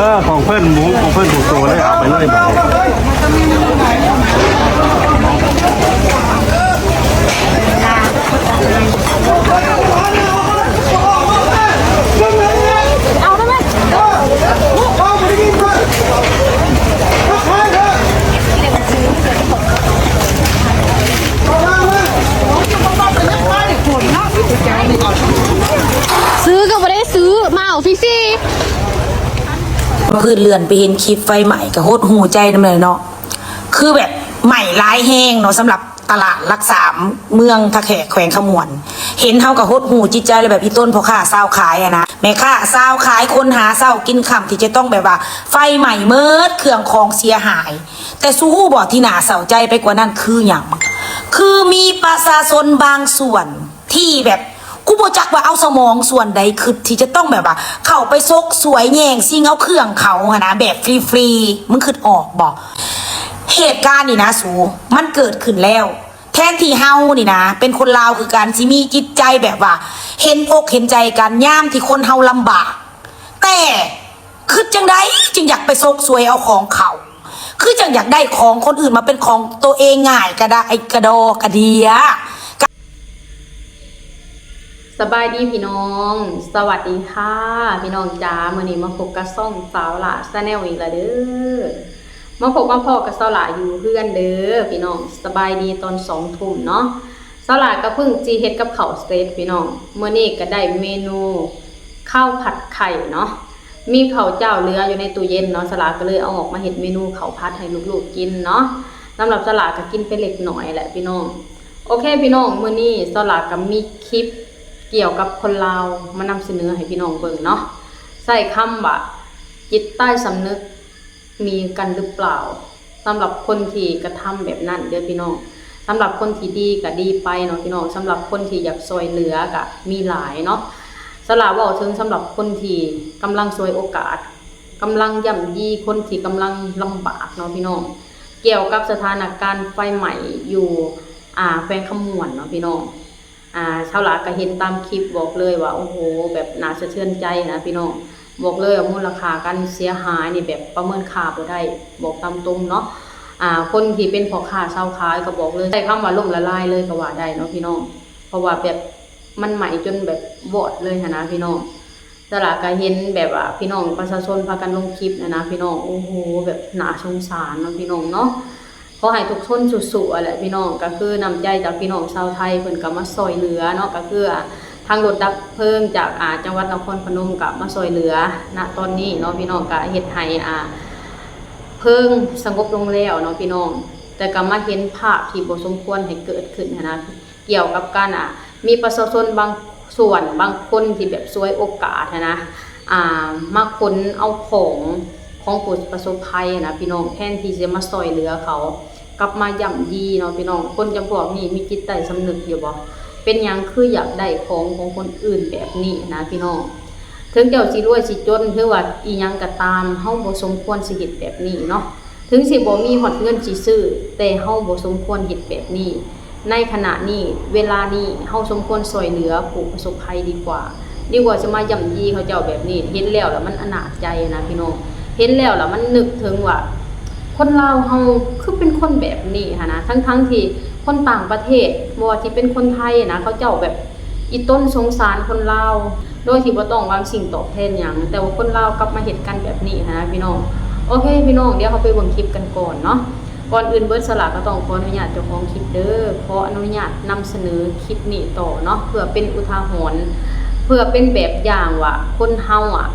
ເອີ ຂອງເພິ່ນໝູ ຂອງເພິ່ນໝູໂຕເລີຍ ເອົາໄປເລີຍບາດນີ້. ຊື້ກໍບໍ່ໄດ້ຊື້ ມາເອົາຟຣີໆ. ຄືເລື່ອນໄປເຫັນຄລິບໄຟໄໝ້ກໍຫົດຫູ່ໃຈນຳແຫຼະເນາະ ຄືແບບໄໝ້ຫຼາຍແຮງເນາະ ສຳລັບຕະຫຼາດຫຼັກສາມ ເມືອງທ່າແຂກ ແຂວງຄຳມ່ວນ. ເຫັນເຮົາກໍຫົດຫູ່ຈິດໃຈ ແລະ ແບບອີ່ຕົນພໍ່ຄ້າຊາວຂາຍຫັ້ນນະ ແມ່ຄ້າຊາວຂາຍ ຄົນຫາເຊົ້າກິນຄ່ຳ ທີ່ຈະຕ້ອງແບບວ່າໄຟໄໝ້ໝົດ ເຄື່ອງຂອງເສຍຫາຍ. ແຕ່ສູຮູ້ບໍ່ ທີ່ໜ້າເສົ້າໃຈໄປກວ່ານັ້ນຄືຫຍັງ? ຄືມີປະຊາຊົນບາງສ່ວນ ທີ່ແບບ ກູບໍ່ຈັກວ່າເອົາສະໝອງສ່ວນໃດຄິດ ທີ່ຈະຕ້ອງແບບວ່າເຂົ້າໄປສົກສວຍແຍ່ງຊິງເອົາເຄື່ອງເຂົາຫັ້ນນະ ແບບຟຣີໆ. ມຶງຄິດອອກບໍ່? ເຫດການນີ້ນະສູ ມັນເກີດຂຶ້ນແລ້ວ ແທນທີ່ເຮົານີ້ນະ ເປັນຄົນລາວຄືກັນ ຊິມີຈິດໃຈແບບວ່າເຫັນອົກເຫັນໃຈກັນ ຍາມທີ່ຄົນເຮົາລຳບາກ ແຕ່ຄິດຈັ່ງໃດຈຶ່ງຢາກໄປສົກສວຍເອົາຂອງເຂົາ? ຄືຈັ່ງຢາກໄດ້ຂອງຄົນອື່ນມາເປັນຂອງໂຕເອງງ່າຍກະດາ ກະດໍກະເດຍ. ສະບາຍດີພີ່ນ້ອງ ສະຫວັດດີຄ່ະພີ່ນ້ອງຈ໋າ. ມື້ນີ້ມາພົບກັບຊ່ອງສາວຫຼ້າ Channel ອີກແລ້ວເດີ. ມາພົບມາພໍ້ກັບສາວຫຼ້າຢູ່ເຮືອນເດີພີ່ນ້ອງ. ສະບາຍດີຕອນສອງທຸ່ມເນາະ. ສາວຫຼ້າກໍເພິ່ງຊິເຮັດກັບເຂົ້າເສັດພີ່ນ້ອງ. ມື້ນີ້ກໍໄດ້ເມນູ ເຂົ້າຜັດໄຂ່ເນາະ ມີເຂົ້າເຈົ້າເຫຼືອຢູ່ໃນຕູ້ເຢັນເນາະ ສາວຫຼ້າກໍເລີຍເອົາອອກມາເຮັດເມນູເຂົ້າຜັດໃຫ້ລູກໆກິນເນາະ. ສຳລັບສາວຫຼ້າກໍກິນໄປເລັກນ້ອຍແຫຼະພີ່ນ້ອງ. ໂອເຄພີ່ນ້ອງ ມື້ນີ້ສາວຫຼ້າກໍມີຄລິບກ່ຽວກັບຄົນລາວມານຳສະເໜີໃຫ້ພີ່ນ້ອງເບິ່ງເນາະ. ໃຊ້ຄຳວ່າ ຈິດໃຕ້ສຳນຶກ ມີກັນຫຼືເປົ່າ? ສຳລັບຄົນທີ່ກະທຳແບບນັ້ນເດີພີ່ນ້ອງ. ສຳລັບຄົນທີ່ດີກະດີໄປເນາະພີ່ນ້ອງ. ສຳລັບຄົນທີ່ຢາກຊ່ອຍເຫຼືອກະມີຫຼາຍເນາະ. ສາວຫຼ້າເວົ້າເຖິງສຳລັບຄົນທີ່ກຳລັງສວຍໂອກາດ ກຳລັງຢ້ຳຢີຄົນທີ່ກຳລັງລຳບາກເນາະພີ່ນ້ອງ. ກ່ຽວກັບສະຖານະການໄຟໄໝ້ຢູ່ ອ່າ ແຂວງຄຳມ່ວນເນາະພີ່ນ້ອງ. ອ່າ ຊາວຫຼ້າກໍເຫັນຕາມຄລິບ ບອກເລີຍວ່າ ໂອ້ໂຫ ແບບໜ້າສະເທືອນໃຈນະພີ່ນ້ອງ. ບອກເລີຍວ່າມູນລະຄ່າການເສຍຫາຍນີ້ແບບປະເມີນຄ່າບໍ່ໄດ້ ບອກຕາມຕົງເນາະ. ອ່າ ຄົນທີ່ເປັນພໍ່ຄ້າຊາວຂາຍກໍບອກເລີຍ ໃຊ້ຄຳວ່າລົ້ມລະລາຍເລີຍກໍວ່າໄດ້ເນາະພີ່ນ້ອງ. ເພາະວ່າແບບມັນໄໝ້ຈົນແບບວອດເລີຍຫັ້ນນະພີ່ນ້ອງ. ສາວຫຼ້າກໍເຫັນແບບວ່າພີ່ນ້ອງປະຊາຊົນພາກັນລົງຄລິບຫັ້ນນະພີ່ນ້ອງ. ໂອ້ໂຫ ແບບໜ້າສົງສານເນາະພີ່ນ້ອງເນາະ. ຂໍໃຫ້ທຸກຄົນສູ້ໆ ຫັ້ນແຫຼະພີ່ນ້ອງ. ກໍຄືນ້ຳໃຈຈາກພີ່ນ້ອງຊາວໄທ ເພິ່ນກໍມາຊ່ອຍເຫຼືອເນາະ. ກໍຄື ອ່າ ທາງລົດດັບເພີງຈາກ ອ່າ ຈັງຫວັດນະຄອນພະນົມກໍມາຊ່ອຍເຫຼືອນະຕອນນີ້ເນາະພີ່ນ້ອງ. ກໍເຮັດໃຫ້ ອ່າ ເພີງສະຫງົບລົງແລ້ວເນາະພີ່ນ້ອງ. ແຕ່ກໍມາເຫັນພາບທີ່ບໍ່ສົມຄວນໃຫ້ເກີດຂຶ້ນຫັ້ນນະ ກ່ຽວກັບການ ອ່າ ມີປະຊາຊົນບາງ ສ່ວນບາງຄົນທີ່ແບບສວຍໂອກາດຫັ້ນນະ ອ່າ ມາຂົນເອົາຂອງຂອງຜູ້ປະສົບໄພຫັ້ນນະພີ່ນ້ອງ. ແທນທີ່ຈະມາຊ່ອຍເຫຼືອເຂົາ ກັບມາຢ້ຳຢີເນາະພີ່ນ້ອງ. ຄົນຈຳພວກນີ້ມີຈິດໃຕ້ສຳນຶກຢູ່ບໍ່? ເປັນຫຍັງຄືຢາກໄດ້ຂອງຂອງຄົນອື່ນແບບນີ້ຫັ້ນນະພີ່ນ້ອງ? ເຖິງເຈົ້າຊິລວຍຊິຈົນ ຫຼືວ່າອີ່ຫຍັງກໍຕາມ ເຮົາບໍ່ສົມຄວນຊິເຮັດແບບນີ້ເນາະ. ເຖິງຊິບໍ່ມີຮອດເງິນຊິຊື້ ແຕ່ເຮົາບໍ່ສົມຄວນເຮັດແບບນີ້. ໃນຂະນະນີ້ ເວລານີ້ ເຮົາສົມຄວນຊ່ອຍເຫຼືອຜູ້ປະສົບໄພດີກວ່າ ດີກວ່າຊິມາຢ້ຳຢີເຂົາເຈົ້າແບບນີ້. ເຫັນແລ້ວລະມັນອະນາດໃຈນະພີ່ນ້ອງ. ເຫັນແລ້ວລະມັນນຶກເຖິງວ່າ ຄົນລາວເຮົາຄືເປັນຄົນແບບນີ້ຫັ້ນນະ. ທັງໆທີ່ຄົນຕ່າງປະເທດ ບໍ່ວ່າຊິເປັນຄົນໄທນະ ເຂົາເຈົ້າແບບອີ່ຕົນສົງສານຄົນລາວ ໂດຍທີ່ບໍ່ຕ້ອງຫວັງສິ່ງຕອບແທນຫຍັງ, ແຕ່ວ່າຄົນລາວກັບມາເຮັດກັນແບບນີ້ຫັ້ນນະພີ່ນ້ອງ. ໂອເຄພີ່ນ້ອງ ດຽວເຮົາໄປເບິ່ງຄລິບກັນກ່ອນເນາະ. ກ່ອນອື່ນເບີດ ສາວຫຼ້າກໍຕ້ອງຂໍອະນຸຍາດເຈົ້າຂອງຄລິບເດີ ຂໍອະນຸຍາດນຳສະເໜີຄລິບນີ້ຕໍ່ເນາະ ເພື່ອເປັນອຸທາຫອນ ເພື່ອເປັນແບບຢ່າງວ່າຄົນເຮົາອະ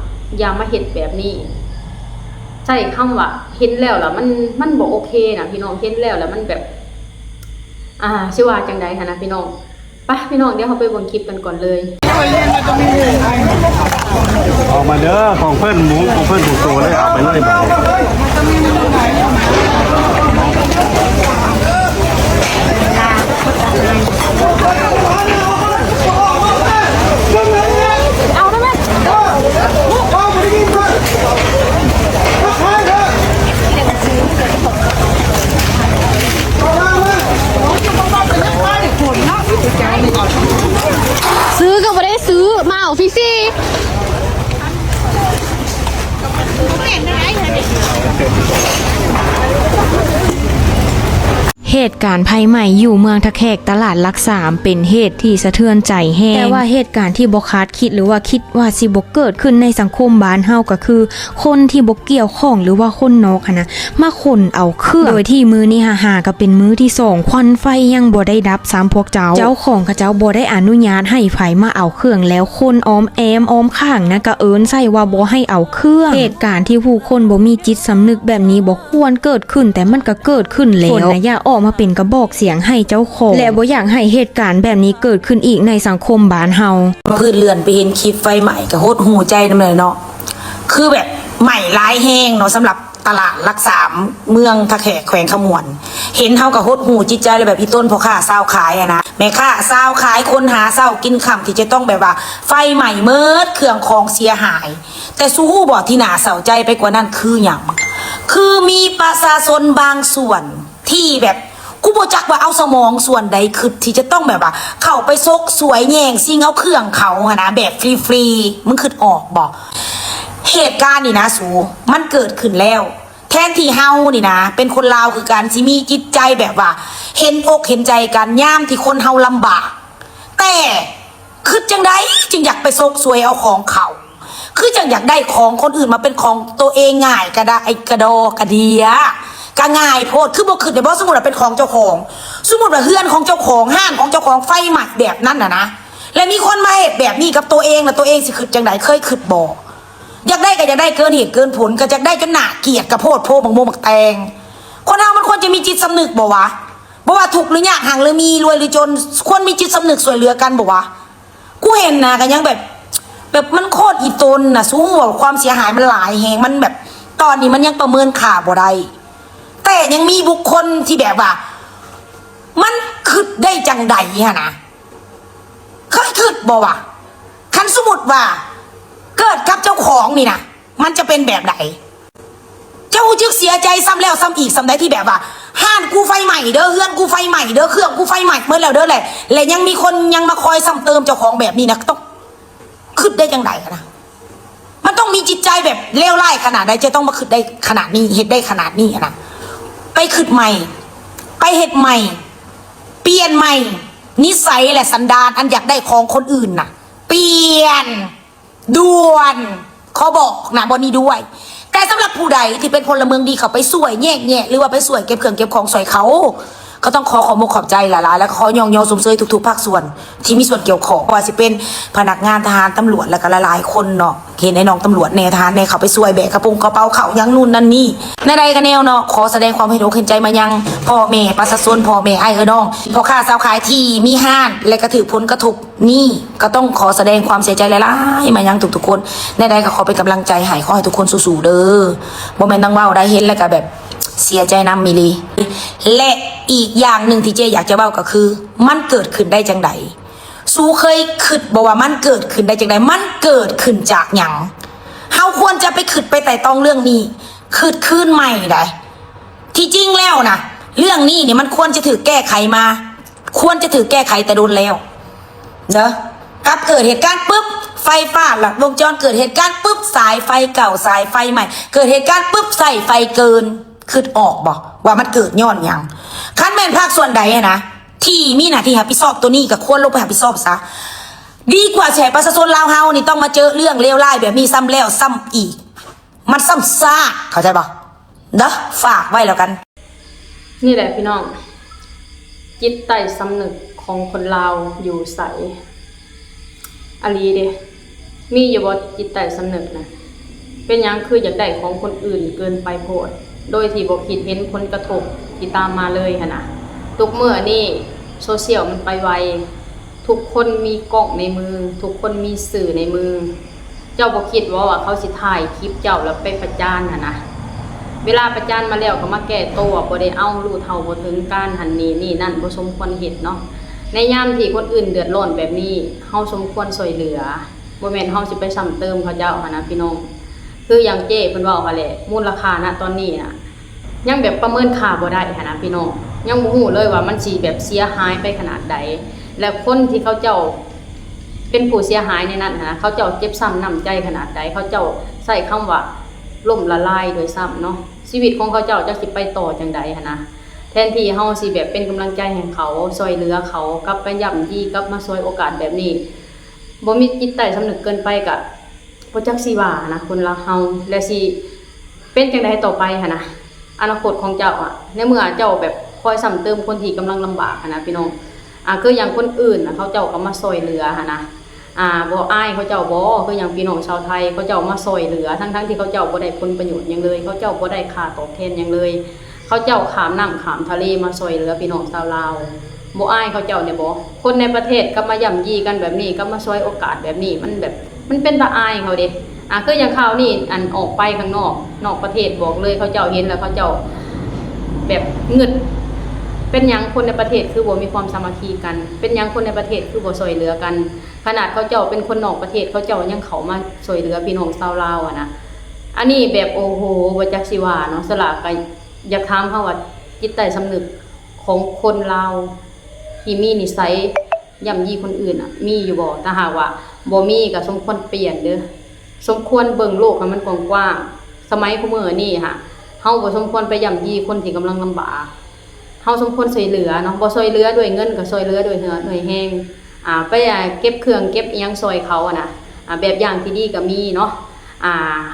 ຢ່າມາເຮັດແບບນີ້. ໃຊ້ຄຳວ່າເຫັນແລ້ວລະມັນ ມັນບໍ່ໂອເຄນະພີ່ນ້ອງ. ເຫັນແລ້ວລະມັນແບບ ອ່າ ຊິວ່າຈັ່ງໃດຫັ້ນນະພີ່ນ້ອງ. ໄປພີ່ນ້ອງ ດຽວເຮົາໄປເບິ່ງຄລິບກັນກ່ອນເລີຍ. ອອກມາເດີ ຂອງເພິ່ນໝູ ຂອງເພິ່ນໝູໂຕເລີຍ ເອົາໄປເລີຍບາດນີ້. ຊື້ກໍບໍ່ໄດ້ຊື້ ມາເອົາຟຣີໆ. ເຫດການໄຟໄໝ້ຢູ່ເມືອງທ່າແຂກ ຕະຫຼາດຫຼັກສາມ ເປັນເຫດທີ່ສະເທືອນໃຈແຮງ, ແຕ່ວ່າເຫດການທີ່ບໍ່ຄາດຄິດ ຫຼືວ່າຄິດວ່າຊິບໍ່ເກີດຂຶ້ນໃນສັງຄົມບ້ານເຮົາ ກໍຄືຄົນທີ່ບໍ່ກ່ຽວຂ້ອງ ຫຼືວ່າຄົນນອກຫັ້ນນະ ມາຂົນເອົາເຄື່ອງ ໂດຍທີ່ມື້ນີ້ຫາ ຫາກໍເປັນມື້ທີສອງ ຄວັນໄຟຍັງບໍ່ໄດ້ດັບຊ້ຳພວກເຈົ້າ. ເຈົ້າຂອງເຂົາເຈົ້າບໍ່ໄດ້ອະນຸຍາດໃຫ້ໃຜມາເອົາ ເຄື່ອງ ແລ້ວຄົນອ້ອມແອ້ມອ້ອມຂ້າງນະກະເອີ້ນໃສ່ວ່າບໍ່ໃຫ້ເອົາເຄື່ອງ. ເຫດການທີ່ຜູ້ຄົນບໍ່ມີຈິດສຳນຶກແບບນີ້ບໍ່ຄວນເກີດຂຶ້ນ, ແຕ່ມັນກະເກີດຂຶ້ນແລ້ວ. ຄົນນະຢາກອອກມາເປັນກະບອກສຽງໃຫ້ເຈົ້າຂອງ ແລະບໍ່ຢາກໃຫ້ເຫດການແບບນີ້ເກີດຂຶ້ນອີກໃນສັງຄົມບ້ານເຮົາ. ເພິ່ນເລື່ອນໄປເຫັນຄລິບໄຟໄໝ້ກະຫົດຫູ່ໃຈນຳແຫຼະເນາະ, ຄືແບບໄໝ້ຫຼາຍແຮງເນາະ ສຳລັບ ຕະຫຼາດຫຼັກສາມ ເມືອງທ່າແຂກ ແຂວງຄຳມ່ວນ. ເຫັນເຮົາກໍຫົດຫູ່ຈິດໃຈ ແລະແບບອີ່ຕົນພໍ່ຄ້າຊາວຂາຍຫັ້ນນະ, ແມ່ຄ້າຊາວຂາຍ ຄົນຫາເຊົ້າກິນຄ່ຳ ທີ່ຈະຕ້ອງແບບວ່າໄຟໄໝ້ໝົດ ເຄື່ອງຂອງເສຍຫາຍ. ແຕ່ສູຮູ້ບໍ່ ທີ່ໜ້າເສົ້າໃຈໄປກວ່ານັ້ນຄືຫຍັງ? ຄືມີປະຊາຊົນບາງສ່ວນທີ່ແບບ ກູບໍ່ຈັກວ່າເອົາສະໝອງສ່ວນໃດຄິດ ທີ່ຈະຕ້ອງແບບວ່າເຂົ້າໄປສົກສວຍແຍ່ງຊິງເອົາເຄື່ອງເຂົາຫັ້ນນະ ແບບຟຣີໆ. ມຶງຄິດອອກບໍ່? ເຫດການນີ້ນະສູ ມັນເກີດຂຶ້ນແລ້ວ. ແທນທີ່ເຮົານີ້ນະ ເປັນຄົນລາວຄືກັນ ຊິມີຈິດໃຈແບບວ່າເຫັນອົກເຫັນໃຈກັນ ຍາມທີ່ຄົນເຮົາລຳບາກ, ແຕ່ຄິດຈັ່ງໃດຈຶ່ງຢາກໄປສົກສວຍເອົາຂອງເຂົາ? ຄືຈັ່ງຢາກໄດ້ຂອງຄົນອື່ນມາເປັນຂອງໂຕເອງງ່າຍກະດາ ກະດໍກະເດຍ ກະງ່າຍໂພດ. ຄືບໍ່ຄິດໄດ້ບໍ່? ສົມມຸດວ່າເປັນຂອງເຈົ້າຂອງ, ສົມມຸດວ່າເຮືອນຂອງເຈົ້າຂອງ ຮ້ານຂອງເຈົ້າຂອງໄຟໄໝ້ແບບນັ້ນນະນະ ແລະມີຄົນມາເຮັດແບບນີ້ກັບໂຕເອງ ລະໂຕເອງຊິຄິດຈັ່ງໃດ? ເຄີຍຄິດບໍ່? ຢາກໄດ້ກໍຢາກໄດ້ເກີນເຫດເກີນຜົນ, ກໍຢາກໄດ້ຈົນໜ້າກຽດ ກໍໂພດໂພບັກໂມບັກແຕງ. ຄົນເຮົາມັນຄວນຈະມີຈິດສຳນຶກບໍ່ວະ? ບໍ່ວ່າທຸກຫຼືຍາກ ຮັ່ງຫຼືມີ ລວຍຫຼືຈົນ ຄວນມີຈິດສຳນຶກຊ່ວຍເຫຼືອກັນບໍ່ວະ? ກູເຫັນນະ ກໍຍັງແບບ ແບບມັນໂຄດອີ່ຕົນນະ. ສູຮູ້ວ່າຄວາມເສຍຫາຍມັນຫຼາຍແຮງ, ມັນແບບ ຕອນນີ້ມັນຍັງປະເມີນຄ່າບໍ່ໄດ້, ແຕ່ຍັງມີບຸກຄົນທີ່ແບບວ່າ ມັນຄິດໄດ້ຈັ່ງໃດຫັ້ນນະ? ເຄີຍຄິດບໍ່ວ່າ ຄັນສົມມຸດວ່າເກີດກັບເຈົ້າຂອງນີ້ນະ ມັນຈະເປັນແບບໃດ? ເຈົ້າຮູ້ສຶກເສຍໃຈຊ້ຳແລ້ວຊ້ຳອີກສ່ຳໃດ ທີ່ແບບວ່າ ຮ້ານກູໄຟໄໝ້ເດີ ເຮືອນກູໄຟໄໝ້ເດີ ເຄື່ອງກູໄຟໄໝ້ໝົດແລ້ວເດີ ແລະ ແລະຍັງມີຄົນຍັງມາຄອຍຊ້ຳເຕີມເຈົ້າຂອງແບບນີ້ນະ? ຕ້ອງຄິດໄດ້ຈັ່ງໃດນະ? ມັນຕ້ອງມີຈິດໃຈແບບເລວຮ້າຍຂະໜາດໃດ ຈະຕ້ອງມາຄິດໄດ້ຂະໜາດນີ້ ເຮັດໄດ້ຂະໜາດນີ້ນະ? ໄປຄິດໃໝ່ ໄປເຮັດໃໝ່ ປ່ຽນໃໝ່ ນິໄສ ແລະ ສັນດານອັນຢາກໄດ້ຂອງຄົນອື່ນນະ ປ່ຽນ ດ່ວນ ຂໍບອກນະ ບ່ອນນີ້ດ້ວຍ. ແຕ່ສຳລັບຜູ້ໃດທີ່ເປັນພົນລະເມືອງດີ ເຂົ້າໄປຊ່ວຍແຍກແຍະ ຫຼືວ່າໄປຊ່ວຍເກັບເຄື່ອງເກັບຂອງຊ່ວຍເຂົາ ກໍຕ້ອງຂໍຂອບມຸກຂອບໃຈຫຼາຍໆ ແລະ ຂໍຍ້ອງຍໍຊົມເຊີຍທຸກໆພາກສ່ວນທີ່ມີສ່ວນກ່ຽວຂ້ອງ ບໍ່ວ່າຊິເປັນພະນັກງານ, ທະຫານ, ຕຳຫຼວດ ແລະ ກໍຫຼາຍໆຄົນເນາະ ເຫັນໄອ້ນ້ອງຕຳຫຼວດແດ່ ທະຫານແດ່ ເຂົ້າໄປຊ່ວຍແບກກະໂປງກະເປົາເຂົ້າຫຍັງນູ້ນນັ້ນນີ້. ແນວໃດກໍແນວເນາະ ຂໍສະແດງຄວາມເຫັນອົກເຫັນໃຈມາຍັງພໍ່ແມ່ປະຊາຊົນ ພໍ່ແມ່ອ້າຍເອື້ອຍນ້ອງ ພໍ່ຄ້າຊາວຂາຍທີ່ມີຮ້ານ ແລະ ກະຖືກຜົນກະທົບ ນີ້ກໍຕ້ອງຂໍສະແດງຄວາມເສຍໃຈຫຼາຍໆມາຍັງທຸກໆຄົນ. ແນວໃດກໍຂໍເປັນກຳລັງໃຈໃຫ້ ຂໍໃຫ້ທຸກຄົນສູ້ໆເດີ. ບໍ່ແມ່ນນັ່ງເວົ້າໄດ້ ເຫັນແລ້ວກໍແບບເສຍໃຈນຳອີ່ຫຼີ. ແລະ ອີກຢ່າງໜຶ່ງທີ່ເຈ້ຢາກຈະເວົ້າກໍຄື ມັນເກີດຂຶ້ນໄດ້ຈັ່ງໃດ? ສູເຄີຍຄິດບໍ່ວ່າມັນເກີດຂຶ້ນໄດ້ຈັ່ງໃດ? ມັນເກີດຂຶ້ນຈາກຫຍັງ? ເຮົາຄວນຈະໄປຄິດໄປໄຕ່ຕອງເລື່ອງນີ້ ຄິດຄືນໃໝ່ໄດ໋. ທີ່ຈິງແລ້ວນະ ເລື່ອງນີ້ນີ້ມັນຄວນຈະຖືກແກ້ໄຂມາ ຄວນຈະຖືກແກ້ໄຂແຕ່ດົນແລ້ວເດີ. ກັບເກີດເຫດການປຶບ ໄຟຟ້າລັດວົງຈອນ, ເກີດເຫດການປຶບ ສາຍໄຟເກົ່າ ສາຍໄຟໃໝ່, ເກີດເຫດການປຶບ ສາຍໄຟເກີນ. ຄິດອອກບໍ່ວ່າມັນເກີດຍ້ອນຫຍັງ? ຄັນແມ່ນພາກສ່ວນໃດນະ ທີ່ມີໜ້າທີ່ຮັບຜິດຊອບໂຕນີ້ ກໍຄວນລົງໄປຮັບຜິດຊອບຊະ ດີກວ່າຊິໃຫ້ປະຊາຊົນລາວເຮົານີ້ຕ້ອງມາເຈີເລື່ອງເລວຮ້າຍແບບນີ້ຊ້ຳແລ້ວຊ້ຳອີກ. ມັນຊ້ຳຊາກ ເຂົ້າໃຈບໍ່? ເດີ ຝາກໄວ້ແລ້ວກັນ. ນີ້ແຫຼະພີ່ນ້ອງ ຈິດໃຕ້ສຳນຶກຂອງຄົນລາວຢູ່ໃສ? ອະຫຼີເດ ມີຢູ່ບໍ່ຈິດໃຕ້ສຳນຶກນະ? ເປັນຫຍັງຄືຢາກໄດ້ຂອງຄົນອື່ນເກີນໄປໂພດ ໂດຍທີ່ບໍ່ຄິດເຫັນຜົນກະທົບທີ່ຕາມມາເລີຍຫັ້ນນະ? ທຸກມື້ນີ້ໂຊຊຽວມັນໄປໄວ ທຸກຄົນມີກ້ອງໃນມື ທຸກຄົນມີສື່ໃນມື. ເຈົ້າບໍ່ຄິດບໍ່ວ່າເຂົາຊິຖ່າຍຄລິບເຈົ້າແລ້ວໄປປະຈານຫັ້ນນະ? ເວລາປະຈານມາແລ້ວກໍມາແກ້ໂຕ້ ບໍ່ໄດ້ເອົາ ຮູ້ເທົ່າບໍ່ເຖິງການ ຫັ້ນນີ້ ນີ້ນັ້ນ ບໍ່ສົມຄວນເຮັດເນາະ. ໃນຍາມທີ່ຄົນອື່ນເດືອດຮ້ອນແບບນີ້ ເຮົາສົມຄວນຊ່ວຍເຫຼືອ ບໍ່ແມ່ນເຮົາຊິໄປຊ້ຳເຕີມເຂົາເຈົ້າຫັ້ນນະພີ່ນ້ອງ. ຄືຢ່າງເຈ້ເພິ່ນເວົ້າຫັ້ນແຫຼະ ມູນລະຄ່ານະຕອນນີ້ນະ ຍັງແບບປະເມີນຄ່າບໍ່ໄດ້ຫັ້ນນະພີ່ນ້ອງ. ຍັງບໍ່ຮູ້ເລີຍວ່າມັນຊິແບບເສຍຫາຍໄປຂະໜາດໃດ ແລະ ຄົນທີ່ເຂົາເຈົ້າເປັນຜູ້ເສຍຫາຍໃນນັ້ນຫັ້ນນະ ເຂົາເຈົ້າເຈັບຊ້ຳນ້ຳໃຈຂະໜາດໃດ. ເຂົາເຈົ້າໃຊ້ຄຳວ່າ ລົ້ມລະລາຍດ້ວຍຊ້ຳເນາະ. ຊີວິດຂອງເຂົາເຈົ້າຈັກຊິໄປຕໍ່ຈັ່ງໃດຫັ້ນນະ. ແທນທີ່ເຮົາຊິແບບເປັນກຳລັງໃຈໃຫ້ເຂົາ, ຊ່ອຍເຫຼືອເຂົາ, ກັບມາຢ້ຳຢີ, ກັບມາສວຍໂອກາດແບບນີ້, ບໍ່ມີຈິດໃຕ້ສຳນຶກເກີນໄປກະບໍ່ຈັກຊິວ່າຫັ້ນນະ ຄົນລາວເຮົາ ແລະ ຊິເປັນຈັ່ງໃດຕໍ່ໄປຫັ້ນນະ ອະນາຄົດຂອງເຈົ້າອະ. ໃນເມື່ອເຈົ້າແບບຄອຍຊ້ຳເຕີມຄົນທີ່ກຳລັງລຳບາກຫັ້ນນະ ພີ່ນ້ອງ. ອາ ຄືຢ່າງຄົນອື່ນນະ ເຂົາເຈົ້າກໍມາຊ່ອຍເຫຼືອຫັ້ນນະ. ອາ ບໍ່ອາຍເຂົາເຈົ້າບໍ່? ຄືຢ່າງພີ່ນ້ອງຊາວໄທ ເຂົາເຈົ້າມາຊ່ອຍເຫຼືອ ທັງໆທີ່ເຂົາເຈົ້າບໍ່ໄດ້ຜົນປະໂຫຍດຫຍັງເລີຍ, ເຂົາເຈົ້າບໍ່ໄດ້ຄ່າຕອບແທນຫຍັງເລີຍ, ເຂົາເຈົ້າຂ້າມນ້ຳຂ້າມທະເລມາຊ່ອຍເຫຼືອພີ່ນ້ອງຊາວລາວ. ບໍ່ອາຍເຂົາເຈົ້າແດ່ບໍ່? ຄົນໃນປະເທດກັບມາຢ້ຳຢີກັນແບບນີ້, ກັບມາສວຍໂອກາດແບບນີ້, ມັນແບບ ມັນເປັນຕາອາຍເຂົາເດ້. ອາ ຄືຢ່າງຂ່າວນີ້ ອັນອອກໄປຂ້າງນອກ, ນອກປະເທດ, ບອກເລີຍ ເຂົາເຈົ້າເຫັນແລ້ວ ເຂົາເຈົ້າແບບງຶດ. ເປັນຫຍັງຄົນໃນປະເທດຄືບໍ່ມີຄວາມສາມັກຄີກັນ? ເປັນຫຍັງຄົນໃນປະເທດຄືບໍ່ຊ່ອຍເຫຼືອກັນ? ຂະໜາດເຂົາເຈົ້າເປັນຄົນນອກປະເທດ ເຂົາເຈົ້າຍັງເຂົ້າມາຊ່ວຍເຫຼືອພີ່ນ້ອງຊາວລາວຫັ້ນນະ. ອັນນີ້ແບບ ໂອ້ໂຫ ບໍ່ຈັກຊິວ່າເນາະ. ສະຫຼາກະຢາກຖາມເຮົາວ່າ ຈິດໃຕ້ສຳນຶກຂອງຄົນລາວທີ່ມີນິໄສ ຢ້ຳຢີຄົນອື່ນນະ ມີຢູ່ບໍ່? ຖ້າຫາກວ່າບໍ່ມີ ກໍສົມຄວນປ່ຽນເດີ້. ສົມຄວນເບິ່ງໂລກໃຫ້ມັນກວ້າງໆ. ສະໄໝຄູ່ມື້ນີ້ຫະ ເຮົາບໍ່ສົມຄວນໄປຢ້ຳຢີຄົນທີ່ກຳລັງລຳບາກ. ເຮົາສົມຄວນຊ່ວຍເຫຼືອເນາະ, ບໍ່ຊ່ວຍເຫຼືອດ້ວຍເງິນ ກໍຊ່ວຍເຫຼືອດ້ວຍເຫື່ອດ້ວຍແຮງ. ອາ ໄປ ອາ ເກັບເຄື່ອງເກັບອີ່ຫຍັງຊ່ວຍເຂົາຫັ້ນນະ. ອາ ແບບຢ່າງທີ່ດີກໍມີເນາະ. ອາ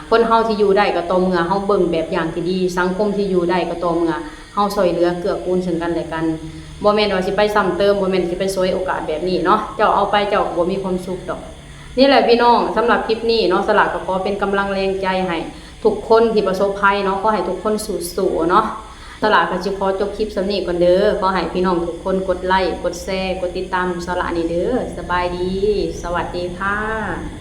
ຄົນເຮົາທີ່ຢູ່ໄດ້ກໍຕໍ່ເມື່ອເຮົາເບິ່ງແບບຢ່າງທີ່ດີ, ສັງຄົມທີ່ຢູ່ໄດ້ກໍຕໍ່ເມື່ອ ເຮົາຊ່ວຍເຫຼືອເກື້ອກູນເຊິ່ງກັນແລະກັນ. ບໍ່ແມ່ນວ່າຊິໄປຊ້ຳເຕີມ, ບໍ່ແມ່ນຊິໄປສວຍໂອກາດແບບນີ້ເນາະ. ເຈົ້າເອົາໄປ ເຈົ້າກໍບໍ່ມີຄວາມສຸກດອກ. ນີ້ແຫຼະພີ່ນ້ອງ, ສຳລັບຄລິບນີ້ເນາະ, ສະຫຼາກໍຂໍເປັນກຳລັງແຮງໃຈໃຫ້ທຸກຄົນທີ່ປະສົບໄພເນາະ, ຂໍໃຫ້ທຸກຄົນສູ້ໆເນາະ. ສະຫຼາກໍຊິຂໍຈົບຄລິບສ່ຳນີ້ກ່ອນເດີ້. ຂໍໃຫ້ພີ່ນ້ອງທຸກຄົນກົດໄລ, ກົດແຊ, ກົດຕິດຕາມສະຫຼານີ້ເດີ້. ສະບາຍດີ, ສະຫວັດດີຄ່ະ.